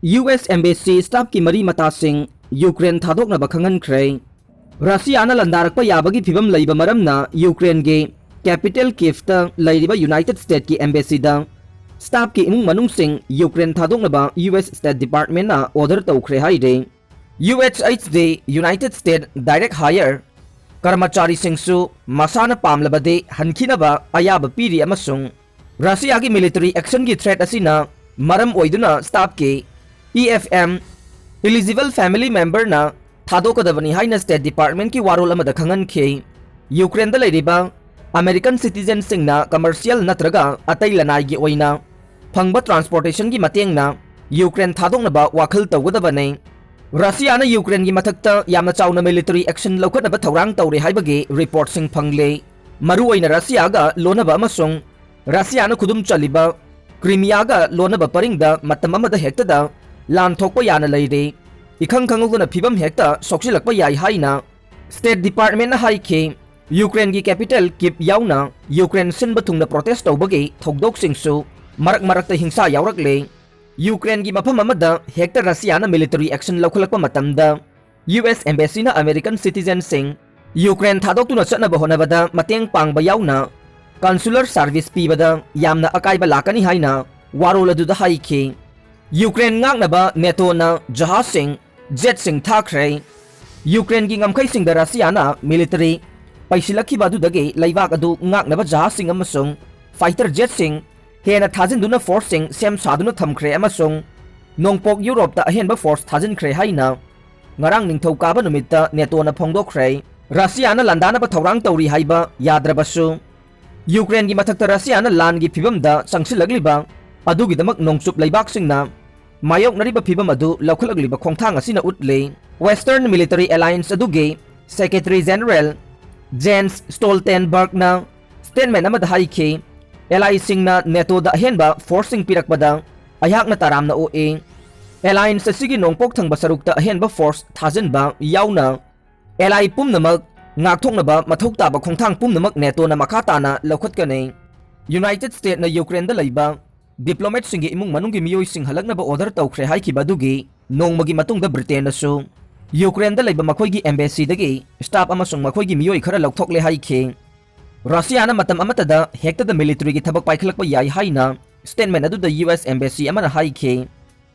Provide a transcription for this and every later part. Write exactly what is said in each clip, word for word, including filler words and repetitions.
U S Embassy staffꯀꯤ ꯃꯔꯤ ꯃꯇꯥꯁꯤꯡ Ukraine ꯊꯥꯗꯣꯛꯅꯕ ꯈꯪꯍꯟꯈ꯭ꯔꯦ꯫ ꯔꯁꯤꯌꯥꯅ ꯂꯥꯟꯗꯥꯔꯛꯄ ꯌꯥꯕꯒꯤ ꯐꯤꯕꯝ ꯂꯩꯕ ꯃꯔꯝꯅ ꯌꯨꯀ꯭ꯔꯦꯟꯒꯤ capital Kyivꯇ ꯂꯩꯔꯤꯕ United Statesꯀꯤ Embassyꯗ staffꯀꯤ ꯏꯃꯨꯡ ꯃꯅꯨꯡꯁꯤꯡ ꯌꯨꯀ꯭ꯔꯦꯟ ꯊꯥꯗꯣꯛꯅꯕ ꯌꯨ ꯑꯦꯁ State Departmentꯅ order ꯇꯧꯈ꯭ꯔꯦ ꯍꯥꯏꯔꯤ꯫ U H H D United States direct hire ꯀꯔꯃꯆꯥꯔꯤꯁꯤꯡꯁꯨ ꯃꯁꯥꯅ ꯄꯥꯝꯂꯕꯗꯤ ꯍꯟꯈꯤꯅꯕ ꯑꯌꯥꯕ ꯄꯤꯔꯤ ꯑꯃꯁꯨꯡ ꯔꯁꯤꯌꯥꯒꯤ military actionꯒꯤ threat ꯑꯁꯤꯅ ꯃꯔꯝ ꯑꯣꯏꯗꯨꯅ staffꯀꯤ E F M eligible family memberꯅ ꯊꯥꯗꯣꯛꯀꯗꯕꯅꯤ ꯍꯥꯏꯅ State Departmentꯀꯤ ꯋꯥꯔꯣꯜ ꯑꯃꯗ ꯈꯪꯍꯟꯈꯤ꯫ ꯌꯨꯀ꯭ꯔꯦꯟꯗ ꯂꯩꯔꯤꯕ American citizenꯁꯤꯡꯅ commercial ꯅꯠꯇ꯭ꯔꯒ ꯑꯇꯩ ꯂꯅꯥꯏꯒꯤ ꯑꯣꯏꯅ ꯐꯪꯕ transportationꯒꯤ ꯃꯇꯦꯡꯅ ꯌꯨꯀ꯭ꯔꯦꯟ ꯊꯥꯗꯣꯛꯅꯕ ꯋꯥꯈꯜ ꯇꯧꯒꯗꯕꯅꯤ꯫ ꯔꯁꯤꯌꯥꯅ ꯌꯨꯀ꯭ꯔꯦꯟꯒꯤ ꯃꯊꯛꯇ ꯌꯥꯝꯅ ꯆꯥꯎꯅ military action ꯂꯧꯈꯠꯅꯕ ꯊꯧꯔꯥꯡ ꯇꯧꯔꯦ ꯍꯥꯏꯕꯒꯤ reportꯁꯤꯡ ꯐꯪꯂꯦ꯫ ꯃꯔꯨꯑꯣꯏꯅ ꯔꯁꯤꯌꯥꯒ ꯂꯣꯟꯅꯕ ꯑꯃꯁꯨꯡ ꯔꯁꯤꯌꯥꯅ ꯈꯨꯗꯨꯝ ꯆꯜꯂꯤꯕ ꯀ꯭ꯔꯤꯃꯤꯌꯥꯒ ꯂꯣꯟꯅꯕ ꯄꯔꯤꯡꯗ ꯃꯇꯝ ꯑꯃꯗ ꯍꯦꯛꯇꯗ ꯂꯥꯟ ꯊꯣꯛꯄ ꯌꯥꯅ ꯂꯩꯔꯦ꯫ ꯏꯈꯪ ꯈꯪꯍꯧꯗꯅ ꯐꯤꯕꯝ ꯍꯦꯛꯇ ꯁꯣꯛꯆꯤꯜꯂꯛꯄ ꯌꯥꯏ ꯍꯥꯏꯅ State Departmentꯅ ꯍꯥꯏꯈꯤ꯫ ꯌꯨꯀ꯭ꯔꯦꯟꯒꯤ capital Kyiv ꯌꯥꯎꯅ ꯌꯨꯀ꯭ꯔꯦꯟ ꯁꯤꯟꯕ ꯊꯨꯡꯅ protest ꯇꯧꯕꯒꯤ ꯊꯧꯗꯣꯛꯁꯤꯡꯁꯨ ꯃꯔꯛ ꯃꯔꯛꯇ ꯍꯤꯡꯁꯥ ꯌꯥꯎꯔꯛꯂꯦ꯫ ꯌꯨꯀ꯭ꯔꯦꯟꯒꯤ ꯃꯐꯝ ꯑꯃꯗ ꯍꯦꯛꯇ ꯔꯁꯤꯌꯥꯅ military action ꯂꯧꯈꯠꯂꯛꯄ ꯃꯇꯝꯗ, ꯌꯨ ꯑꯦꯁ Embassyꯅ American citizenꯁꯤꯡ ꯌꯨꯀ꯭ꯔꯦꯟ ꯊꯥꯗꯣꯛꯇꯨꯅ ꯆꯠꯅꯕ ꯍꯣꯠꯅꯕꯗ ꯃꯇꯦꯡ ꯄꯥꯡꯕ ꯌꯥꯎꯅ consular service ꯄꯤꯕꯗ ꯌꯥꯝꯅ ꯑꯀꯥꯏꯕ ꯂꯥꯛꯀꯅꯤ ꯍꯥꯏꯅ ꯋꯥꯔꯣꯜ ꯑꯗꯨꯗ ꯍꯥꯏꯈꯤ꯫ ꯌꯨꯀ꯭ꯔꯦꯟ ꯉꯥꯛꯅꯕ NATOꯅ ꯖꯍꯥꯖꯁꯤꯡ, jetꯁꯤꯡ ꯊꯥꯈ꯭ꯔꯦ꯫ ꯌꯨꯀ꯭ꯔꯦꯟꯒꯤ ꯉꯝꯈꯩꯁꯤꯡꯗ ꯔꯁꯤꯌꯥꯅ military ꯄꯩꯁꯤꯜꯂꯛꯈꯤꯕ ꯑꯗꯨꯗꯒꯤ ꯂꯩꯕꯥꯛ ꯑꯗꯨ ꯉꯥꯛꯅꯕ ꯖꯍꯥꯖꯁꯤꯡ ꯑꯃꯁꯨꯡ fighter jetꯁꯤꯡ ꯍꯦꯟꯅ ꯊꯥꯖꯤꯟꯗꯨꯅ forceꯁꯤꯡ ꯁꯦꯝ ꯁꯥꯗꯨꯅ ꯊꯝꯈ꯭ꯔꯦ ꯑꯃꯁꯨꯡ ꯅꯣꯡꯄꯣꯛ ꯌꯨꯔꯣꯞꯇ ꯑꯍꯦꯟꯕ force ꯊꯥꯖꯤꯟꯈ꯭ꯔꯦ ꯍꯥꯏꯅ ꯉꯔꯥꯡ ꯅꯤꯡꯊꯧꯀꯥꯕ ꯅꯨꯃꯤꯠꯇ NATOꯅ ꯐꯣꯡꯗꯣꯛꯈ꯭ꯔꯦ꯫ ꯔꯁꯤꯌꯥꯅ ꯂꯥꯟꯗꯥꯅꯕ ꯊꯧꯔꯥꯡ ꯇꯧꯔꯤ ꯍꯥꯏꯕ ꯌꯥꯗ꯭ꯔꯕꯁꯨ, ꯌꯨꯀ꯭ꯔꯦꯟꯒꯤ ꯃꯊꯛꯇ ꯔꯁꯤꯌꯥꯅ ꯂꯥꯟꯒꯤ ꯐꯤꯕꯝꯗ ꯆꯪꯁꯤꯜꯂꯛꯂꯤꯕ ꯑꯗꯨꯒꯤꯗꯃꯛ ꯅꯣꯡꯆꯨꯞ ꯂꯩꯕꯥꯛꯁꯤꯡꯅ ꯃꯥꯌꯣꯛꯅꯔꯤꯕ ꯐꯤꯕꯝ ꯑꯗꯨ ꯂꯧꯈꯠꯂꯛꯂꯤꯕ ꯈꯣꯡꯊꯥꯡ ꯑꯁꯤꯅ ꯎꯠꯂꯤ꯫ Western Military Alliance ꯑꯗꯨꯒꯤ Secretary General Jens Stoltenbergꯅ statement ꯑꯃꯗ ꯍꯥꯏꯈꯤ, "Allyꯁꯤꯡꯅ NATOꯗ ꯑꯍꯦꯟꯕ forceꯁꯤꯡ ꯄꯤꯔꯛꯄꯗ ꯑꯩꯍꯥꯛꯅ ꯇꯔꯥꯝꯅ ꯑꯣꯛꯏ꯫ Alliance ꯑꯁꯤꯒꯤ ꯅꯣꯡꯄꯣꯛ ꯊꯪꯕ ꯁꯔꯨꯛꯇ ꯑꯍꯦꯟꯕ force ꯊꯥꯖꯤꯟꯕ ꯌꯥꯎꯅ ally ꯄꯨꯝꯅꯃꯛ ꯉꯥꯛꯊꯣꯛꯅꯕ ꯃꯊꯧ ꯇꯥꯕ ꯈꯣꯡꯊꯥꯡ ꯄꯨꯝꯅꯃꯛ NATOꯅ ꯃꯈꯥ ꯇꯥꯅ ꯂꯧꯈꯠꯀꯅꯤ꯫" United Statesꯅ ꯌꯨꯀ꯭ꯔꯦꯟꯗ ꯂꯩꯕ ꯗꯤꯄ꯭ꯂꯣꯃꯦꯠꯁꯤꯡꯒꯤ ꯏꯃꯨꯡ ꯃꯅꯨꯡꯒꯤ ꯃꯤꯑꯣꯏꯁꯤꯡ ꯍꯜꯂꯛꯅꯕ ꯑꯣꯔꯗꯔ ꯇꯧꯈ꯭ꯔꯦ ꯍꯥꯏꯈꯤꯕ ꯑꯗꯨꯒꯤ ꯅꯣꯡꯃꯒꯤ ꯃꯇꯨꯡꯗ ꯕ꯭ꯔꯤꯇꯦꯟꯅꯁꯨ ꯌꯨꯀ꯭ꯔꯦꯟꯗ ꯂꯩꯕ ꯃꯈꯣꯏꯒꯤ ꯑꯦꯝꯕꯦꯁꯤꯗꯒꯤ ꯁ꯭ꯇꯥꯐ ꯑꯃꯁꯨꯡ ꯃꯈꯣꯏꯒꯤ ꯃꯤꯑꯣꯏ ꯈꯔ ꯂꯧꯊꯣꯛꯂꯦ ꯍꯥꯏꯈꯤ꯫ ꯔꯁꯤꯌꯥꯅ ꯃꯇꯝ ꯑꯃꯠꯇꯗ ꯍꯦꯛꯇꯗ ꯃꯤꯂꯤꯇꯔꯤꯒꯤ ꯊꯕꯛ ꯄꯥꯏꯈꯠꯂꯛꯄ ꯌꯥꯏ ꯍꯥꯏꯅ ꯁ꯭ꯇꯦꯠꯃꯦꯟ ꯑꯗꯨꯗ ꯌꯨ ꯑꯦꯁ ꯑꯦꯝꯕꯦꯁꯤ ꯑꯃꯅ ꯍꯥꯏꯈꯤ꯫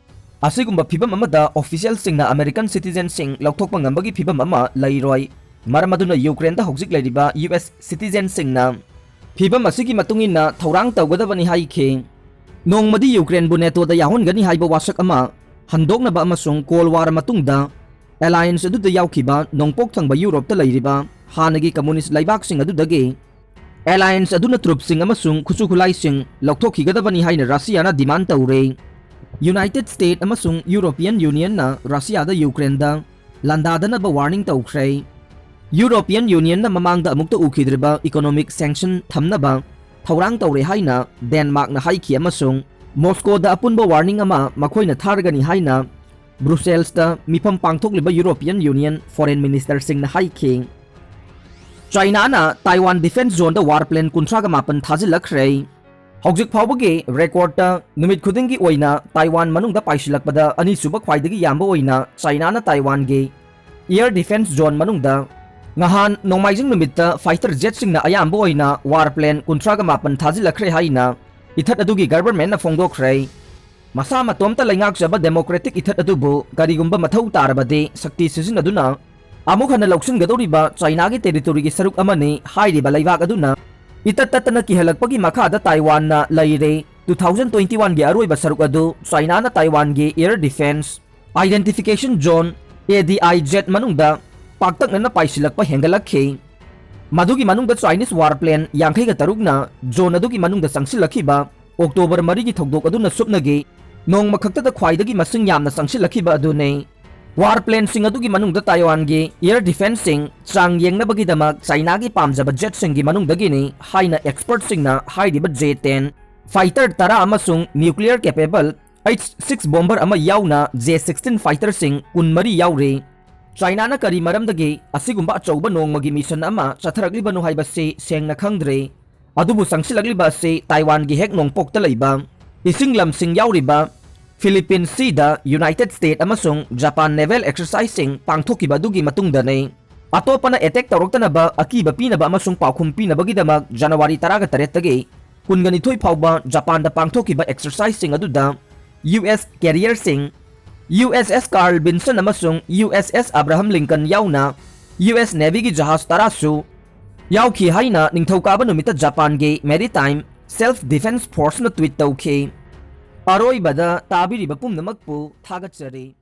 ꯑꯁꯤꯒꯨꯝꯕ ꯐꯤꯚꯝ ꯑꯃꯗ ꯑꯣꯐꯤꯁꯤꯌꯦꯜꯁꯤꯡꯅ ꯑꯃꯦꯔꯤꯀꯟ ꯁꯤꯇꯤꯖꯦꯟꯁꯤꯡ ꯂꯧꯊꯣꯛꯄ ꯉꯝꯕꯒꯤ ꯐꯤꯚꯝ ꯑꯃ ꯂꯩꯔꯣꯏ꯫ ꯃꯔꯝ ꯑꯗꯨꯅ ꯌꯨꯀ꯭ꯔꯦꯟꯗ ꯍꯧꯖꯤꯛ ꯂꯩꯔꯤꯕ ꯌꯨ ꯑꯦꯁ ꯁꯤꯇꯤꯖꯦꯟꯁꯤꯡꯅ ꯐꯤꯚꯝ ꯑꯁꯤꯒꯤ ꯃꯇꯨꯡ ꯏꯟꯅ ꯊꯧꯔꯥꯡ ꯇꯧꯒꯗꯕꯅꯤ ꯍꯥꯏꯈꯤ꯫ ꯅꯣꯡꯃꯗꯤ ꯌꯨꯀ꯭ꯔꯦꯟꯕꯨ ꯅꯦꯇꯣꯗ ꯌꯥꯎꯍꯟꯒꯅꯤ ꯍꯥꯏꯕ ꯋꯥꯁꯛ ꯑꯃ ꯍꯟꯗꯣꯛꯅꯕ ꯑꯃꯁꯨꯡ ꯀꯣꯜ ꯋꯥꯔ ꯃꯇꯨꯡꯗ ꯑꯦꯂꯥꯌꯟꯁ ꯑꯗꯨꯗ ꯌꯥꯎꯈꯤꯕ ꯅꯣꯡꯄꯣꯛ ꯊꯪꯕ ꯌꯨꯔꯣꯞꯇ ꯂꯩꯔꯤꯕ ꯍꯥꯟꯅꯒꯤ ꯀꯝꯃꯨꯅꯤꯁ꯭ꯠ ꯂꯩꯕꯥꯛꯁꯤꯡ ꯑꯗꯨꯗꯒꯤ ꯑꯦꯂꯥꯌꯟꯁ ꯑꯗꯨꯅ ꯇ꯭ꯔꯨꯞꯁꯤꯡ ꯑꯃꯁꯨꯡ ꯈꯨꯠꯁꯨ ꯈꯨꯠꯂꯥꯏꯁꯤꯡ ꯂꯧꯊꯣꯛꯈꯤꯒꯗꯕꯅꯤ ꯍꯥꯏꯅ ꯔꯁꯤꯌꯥꯅ ꯗꯤꯃꯥꯟ ꯇꯧꯔꯦ꯫ ꯌꯨꯅꯥꯏꯇꯦꯗ ꯁ꯭ꯇꯦꯠ ꯑꯃꯁꯨꯡ ꯌꯨꯔꯣꯄꯤꯌꯟ ꯌꯨꯅꯤꯌꯟꯅ ꯔꯁꯤꯌꯥꯗ ꯌꯨꯀ꯭ꯔꯦꯟꯗ ꯂꯥꯟꯗꯥꯗꯅꯕ ꯋꯥꯔꯅꯤꯡ ꯇꯧꯈ꯭ꯔꯦ꯫ ꯌꯨꯔꯣꯄꯤꯌꯟ ꯌꯨꯅꯤꯌꯟꯅ ꯃꯃꯥꯡꯗ ꯑꯃꯨꯛꯇ ꯎꯈꯤꯗ꯭ꯔꯤꯕ ꯏꯀꯣꯅꯣꯃꯤꯛ ꯁꯦꯡꯁꯟ ꯊꯝꯅꯕ ꯊꯧꯔꯥꯡ ꯇꯧꯔꯦ ꯍꯥꯏꯅ ꯗꯦꯟꯃꯥꯔꯛꯅ ꯍꯥꯏꯈꯤ ꯑꯃꯁꯨꯡ ꯃꯣꯁꯀꯣꯗ ꯑꯄꯨꯟꯕ ꯋꯥꯔꯅꯤꯡ ꯑꯃ ꯃꯈꯣꯏꯅ ꯊꯥꯔꯒꯅꯤ ꯍꯥꯏꯅ ꯕ꯭ꯔꯨꯁꯦꯜꯁꯇ ꯃꯤꯐꯝ ꯄꯥꯡꯊꯣꯛꯂꯤꯕ ꯌꯨꯔꯣꯄꯤꯌꯟ ꯌꯨꯅꯤꯌꯟ ꯐꯣꯔꯦꯟ ꯃꯤꯅꯤꯁꯇꯔꯁꯤꯡꯅ ꯍꯥꯏꯈꯤ꯫ ꯆꯥꯏꯅꯥꯅ ꯇꯥꯏꯋꯥꯟ ꯗꯤꯐꯦꯟꯁ ꯖꯣꯟꯗ ꯋꯥꯔ ꯄ꯭ꯂꯦꯟ ꯀꯨꯟꯊ꯭ꯔꯥꯒ ꯃꯥꯄꯟ ꯊꯥꯖꯤꯜꯂꯛꯈ꯭ꯔꯦ꯫ ꯍꯧꯖꯤꯛ ꯐꯥꯎꯕꯒꯤ ꯔꯦꯀꯣꯔꯗꯇ ꯅꯨꯃꯤꯠ ꯈꯨꯗꯤꯡꯒꯤ ꯑꯣꯏꯅ ꯇꯥꯏꯋꯥꯟ ꯃꯅꯨꯡꯗ ꯄꯥꯏꯁꯤꯜꯂꯛꯄꯗ ꯑꯅꯤꯁꯨꯕ ꯈ꯭ꯋꯥꯏꯗꯒꯤ ꯌꯥꯝꯕ ꯑꯣꯏꯅ ꯆꯥꯏꯅꯥꯅ ꯇꯥꯏꯋꯥꯟꯒꯤ ꯏꯌꯔ ꯗꯤꯐꯦꯟꯁ ꯖꯣꯟ ꯃꯅꯨꯡꯗ ꯉꯍꯥꯟ ꯅꯣꯡꯃꯥꯏꯖꯤꯡ ꯅꯨꯃꯤꯠꯇ ꯐꯥꯏꯇꯔ ꯖꯦꯠꯁꯤꯡꯅ ꯑꯌꯥꯝꯕ ꯑꯣꯏꯅ ꯋꯥꯔ ꯄ꯭ꯂꯦꯟ ꯀꯨꯟꯊ꯭ꯔꯥꯒ ꯃꯥꯄꯟ ꯊꯥꯖꯤꯜꯂꯛꯈ꯭ꯔꯦ ꯍꯥꯏꯅ ꯏꯊꯠ ꯑꯗꯨꯒꯤ ꯒꯚꯔꯟꯃꯦꯟꯠꯅ ꯐꯣꯡꯗꯣꯛꯈ꯭ꯔꯦ꯫ ꯃꯁꯥ ꯃꯇꯣꯝꯇ ꯂꯩꯉꯥꯛꯆꯕ ꯗꯦꯃꯣꯀ꯭ꯔꯦꯇꯤꯛ ꯏꯊꯠ ꯑꯗꯨꯕꯨ ꯀꯔꯤꯒꯨꯝꯕ ꯃꯊꯧ ꯇꯥꯔꯕꯗꯤ ꯁꯛꯇꯤ ꯁꯤꯖꯤꯟꯅꯗꯨꯅ ꯑꯃꯨꯛ ꯍꯟꯅ ꯂꯧꯁꯤꯟꯒꯗꯧꯔꯤꯕ ꯆꯥꯏꯅꯥꯒꯤ ꯇꯦꯔꯤꯇꯣꯔꯤꯒꯤ ꯁꯔꯨꯛ ꯑꯃꯅꯤ ꯍꯥꯏꯔꯤꯕ ꯂꯩꯕꯥꯛ ꯑꯗꯨꯅ ꯏꯇꯠ ꯇꯠꯇꯅ ꯀꯤꯍꯜꯂꯛꯄꯒꯤ ꯃꯈꯥꯗ ꯇꯥꯏꯋꯥꯟꯅ ꯂꯩꯔꯦ꯫ Two thousand twenty one ꯒꯤ ꯑꯔꯣꯏꯕ ꯁꯔꯨꯛ ꯑꯗꯨ ꯆꯥꯏꯅꯥꯅ ꯇꯥꯏꯋꯥꯟꯒꯤ air defence, identification zone, A D I Z ꯃꯅꯨꯡꯗ ꯄꯥꯛꯇꯛꯅꯅ ꯄꯥꯏꯁꯤꯜꯂꯛꯄ ꯍꯦꯟꯒꯠꯂꯛꯈꯤ꯫ ꯃꯗꯨꯒꯤ ꯃꯅꯨꯡꯗ ꯆꯥꯏꯅꯤꯁ ꯋꯥꯔ ꯄ꯭ꯂꯦꯟ ꯌꯥꯡꯈꯩꯒ ꯇꯔꯨꯛꯅ ꯖꯣꯟ ꯑꯗꯨꯒꯤ ꯃꯅꯨꯡꯗ ꯆꯪꯁꯤꯜꯂꯛꯈꯤꯕ ꯑꯣꯛꯇꯣꯕꯔ ꯃꯔꯤꯒꯤ ꯊꯧꯗꯣꯛ ꯑꯗꯨꯅ ꯁꯨꯞꯅꯒꯤ ꯅꯣꯡꯃ ꯈꯛꯇꯗ ꯈ꯭ꯋꯥꯏꯗꯒꯤ ꯃꯁꯤꯡ ꯌꯥꯝꯅ ꯆꯪꯁꯤꯜꯂꯛꯈꯤꯕ ꯑꯗꯨꯅꯤ꯫ ꯋꯥꯔ ꯄ꯭ꯂꯦꯟꯁꯤꯡ ꯑꯗꯨꯒꯤ ꯃꯅꯨꯡꯗ ꯇꯥꯏꯋꯥꯟꯒꯤ ꯑꯦꯌꯔ ꯗꯤꯐꯦꯟꯁꯁꯤꯡ ꯆꯥꯡ ꯌꯦꯡꯅꯕꯒꯤꯗꯃꯛ ꯆꯥꯏꯅꯥꯒꯤ ꯄꯥꯝꯖꯕ ꯖꯦꯠꯁꯤꯡꯒꯤ ꯃꯅꯨꯡꯗꯒꯤꯅꯤ ꯍꯥꯏꯅ ꯑꯦꯛꯁꯄꯔꯠꯁꯤꯡꯅ ꯍꯥꯏꯔꯤꯕ ꯖꯦ ꯇꯦꯟ ꯐꯥꯏꯇꯔ ꯇꯔꯥ ꯑꯃꯁꯨꯡ nuclear capable H six bomber ꯑꯃ ꯌꯥꯎꯅ ꯖꯦ ꯁꯤꯛꯁꯇꯤꯟ ꯐꯥꯏꯇꯔꯁꯤꯡ ꯀꯨꯟꯃꯔꯤ ꯌꯥꯎꯔꯤ꯫ ꯆꯥꯏꯅꯥꯅ ꯀꯔꯤ ꯃꯔꯝꯗꯒꯤ ꯑꯁꯤꯒꯨꯝꯕ ꯑꯆꯧꯕ ꯅꯣꯡꯃꯒꯤ ꯃꯤꯁꯟ ꯑꯃ ꯆꯠꯊꯔꯛꯂꯤꯕꯅꯣ ꯍꯥꯏꯕꯁꯤ ꯁꯦꯡꯅ ꯈꯪꯗ꯭ꯔꯦ꯫ ꯑꯗꯨꯕꯨ ꯆꯪꯁꯤꯜꯂꯛꯂꯤꯕ ꯑꯁꯤ ꯇꯥꯏꯋꯥꯟꯒꯤ ꯍꯦꯛ ꯅꯣꯡꯄꯣꯛꯇ ꯂꯩꯕ ꯏꯁꯤꯡ ꯂꯝꯁꯤꯡ ꯌꯥꯎꯔꯤꯕ Philippine Seaꯗ United States ꯑꯃꯁꯨꯡ Japan naval exerciseꯁꯤꯡ ꯄꯥꯡꯊꯣꯛꯈꯤꯕ ꯑꯗꯨꯒꯤ ꯃꯇꯨꯡꯗꯅꯤ꯫ ꯑꯇꯣꯞꯄꯅ attack ꯇꯧꯔꯛꯇꯅꯕ ꯑꯀꯤꯕ ꯄꯤꯅꯕ ꯑꯃꯁꯨꯡ ꯄꯥꯎꯈꯨꯝ ꯄꯤꯅꯕꯒꯤꯗꯃꯛ January ꯇꯔꯥꯒ ꯇꯔꯦꯠꯇꯒꯤ ꯀꯨꯟꯒ ꯅꯤꯊꯣꯏ ꯐꯥꯎꯕ Japanꯗ ꯄꯥꯡꯊꯣꯛꯈꯤꯕ exerciseꯁꯤꯡ ꯑꯗꯨꯗ U S carrierꯁꯤꯡ, U S S Carl Vinson ꯑꯃꯁꯨꯡ U S S Abraham Lincoln ꯌꯥꯎꯅ U S Navyꯒꯤ ꯖꯍꯥꯖ ꯇꯔꯥꯁꯨ ꯌꯥꯎꯈꯤ ꯍꯥꯏꯅ ꯅꯤꯡꯊꯧꯀꯥꯕ ꯅꯨꯃꯤꯠꯇ Japanꯒꯤ Maritime Self Defense Forceꯅ tweet ꯇꯧꯈꯤ꯫ ꯑꯔꯣꯏꯕꯗ ꯇꯥꯕꯤꯔꯤꯕ ꯄꯨꯝꯅꯃꯛꯄꯨ ꯊꯥꯒꯠꯆꯔꯤ꯫